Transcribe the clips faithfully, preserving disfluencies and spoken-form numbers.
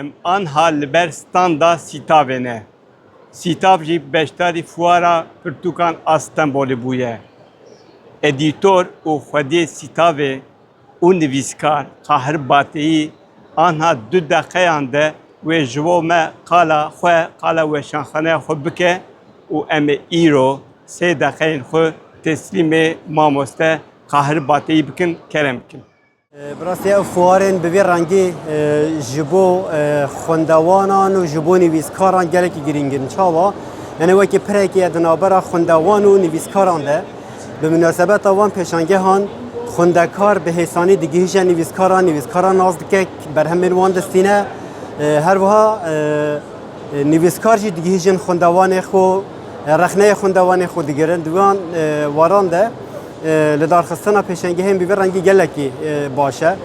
Em anha li ber standa Sîtavê ne. Sîtav jî beşdarî fuara pirtûkan a Stenbolê bûye. Edîtor û xwediyê Sîtavê û nivîskar Qahir Bateyî anha du deqeyan de wê ji bo me qala xwe, qala weşanxaneya xwe bike û em ê îro sê deqeyên xwe teslîmê mamoste Qahir Bateyî bikin, kerem bikin. Bi rastî ev fuarên bi vî rengî, e, ji bo, e, xwendewanan û ji bo nivîskaran gelekî girîng in. Çawa? Yanî wekî pirekê ye di navbera xwendewan û nivîskaran de. Bi munasebeta van pêşangehan xwendekar bi hêsanî digihîje nivîskaran, nivîskaran nas dike, berhemên wan distîne. E, her wiha, e, e, nivîskar jî digihîjin xwendewanê xwe, e, rexneyê xwendewanê xwe digirin. Di van, e, waran de, e, lidarxistina pêşengehên bi vî rengî gelekî, e, baş e.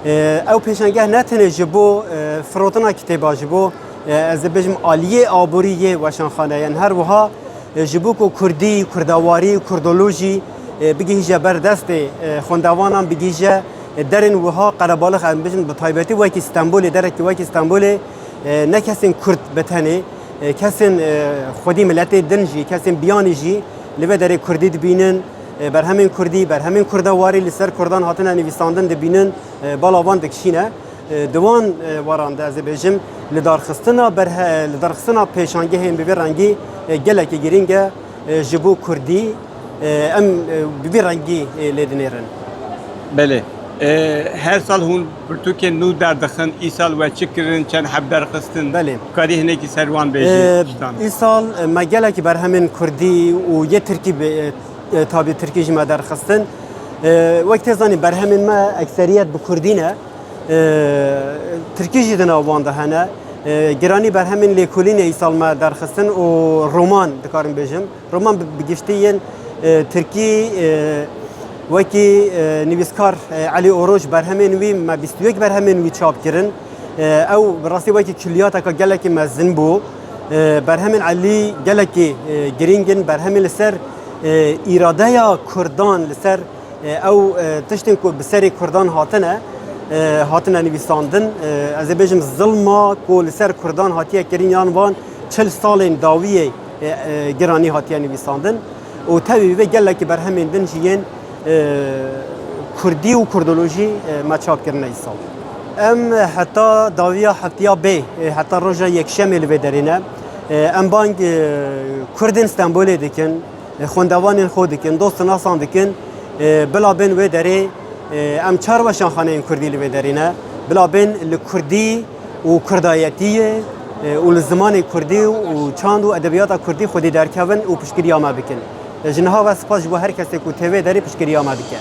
E, ew pêşengeh ne tenê ji bo, e, firotina kitêba, ji bo, e, ez ê bêjim aliyê aborî yê weşanxane, yan her wiha, e, ji bo ku kurdî, kurdewarî, kurdolojî, e, bigihîje ber destê, e, xwendevanan, bigihîje, e, derên wiha qerebalix, em bêjin bi taybetî wekî Stenbolê, derekî wekî Stenbolê, e, ne kesên kurd bi tenê, e, kesên, e, xwedî miletê din jî, kesên biyanî jî li vê derê kurdî dibînin, e, berhemên kurdî, berhemên kurdewarî li ser kurdan hatine nivîsandin dibînin, e, bala van dikişîne. E, di wan, e, waran de ez ê bêjim, lidarxistina berhe-, lidarxistina pêşangehên bi vî rengî, e, gelekî girîng e, e, ji bo kurdî, e, em, e, bi vî rengî, e, lê dinêrin. Belê. E, her sal hûn pirtûkên nû derdixin, îsal we çi kirin, çend heb derxistin? Belê. Karî hinekî ser wan bêjî, E, tiştan. Îsal, e, me gelekî berhemên kurdî û yê tirkî bi, e, e, tabî tirkî jî me derxistin. E, wek tê zanî berhemên me ekseriyet bi kurdî ne. E, tirkî jî di nav wan de hene. E, giranî berhemên lêkolînê îsal me derxistin û roman dikarim bêjim. Roman bi, bi giştî yên, e, tirkî, e, wekî, e, nivîskar, e, Elî Oroç berhemên wî, me bîst û yek berhemên wî çap kirin. E, ew bi rastî wekî kulliyateke gelekî mezin bû. E, berhemên Elî gelekî, e, girîng in, berhemên li ser, e, îradeya kurdan, li ser, e, ew, e, tiştên ku bi serê kurdan hatine, e, hatine nivîsandin. E, ez ê bêjim zilma ku li ser kurdan hatiye kirin yan van çil salên dawiyê, e, e, giranî hatiye nivîsandin û tevî vê gelekî berhemên din jî yên, e, kurdî û kurdolojî, e, me çap kirine îsal. Em heta dawiya heftiya bê, e, heta roja yekşemê li vê derê ne. E, em bang, e, kurdên Stenbolê dikin, e, xwendevanên xwe dikin, dostinasan dikin, e, bila bên wê derê, e, em çar weşanxaneyên kurdî li vê derê ne, bila bên li kurdî û kurdayetiyê, e, û li zimanê kurdî û çand û edebiyata kurdî xwedî derkevin û piştgiriya me bikin. E, ji niha ve spas ji bo her kesê ku tê vê derê piştgiriya me dike.